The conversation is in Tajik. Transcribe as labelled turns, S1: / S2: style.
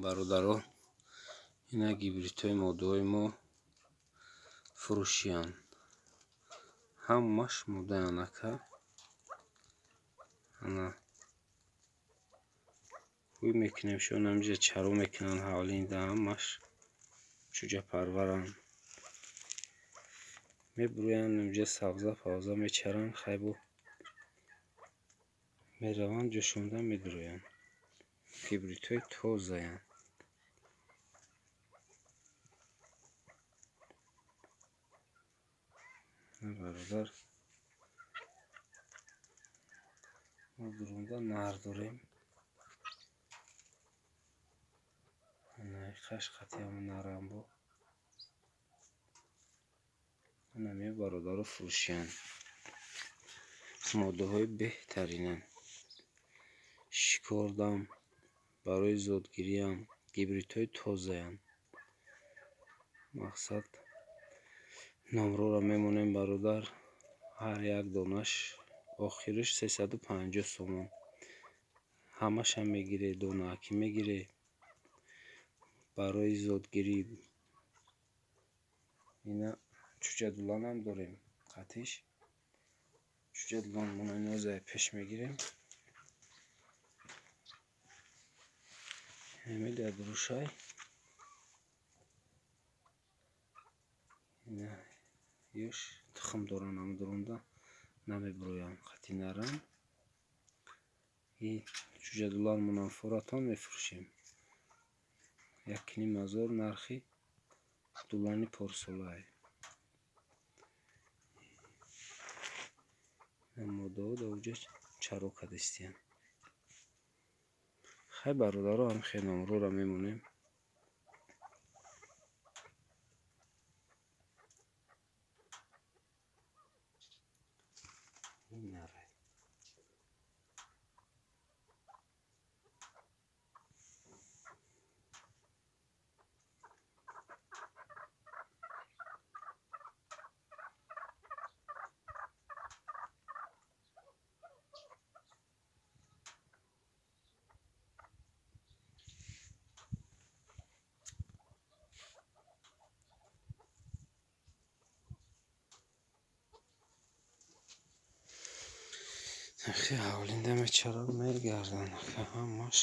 S1: Бародаро, ина гибридҳои моддаҳои мо фурӯшиянд. Ҳамаш модаянд, ака. Ана ҳуй мекунем, шон ҳамиҷа чаро мекунанд, ҳавлинда ҳамаш чӯҷапарваранд. Мебурӯянд, инҷа сабза павза мечаранд, хайбо мераванд, ҷошонда медуроянд. Гибридҳои тозаянд. Бародар, мо дурунда нар дорем. Қаш қатъи нарам бо. Ҳамин бародаро фурӯшиянд. Моддаҳои беҳтаринанд. Шикордам, барои зодгириам, гибридҳои тозаянд. Мақсад номроро мемонем, бародар. Ҳар як донаш охириш 350 сомон. Ҳамаша мегире, донаакӣ мегире. Барои зодгирӣ ина чӯҷадуланам дорем. Қатиш чӯҷадулан монаноза пеш мегирем. Ҳамида дурушай. Ина ёш тухм доранд, ам дурунда намебуроянд, қати нарам. И чӯҷадулан монам фуратон мефурӯшем. 1,5 ҳазор нархи дулани порсолай. Моддаҳо дар оҷа чаро кардистиянд. Хай бародаро, ҳам хел номроро мемонем. Ҳавлинда мечаранд, мегарданд, ҳамаш.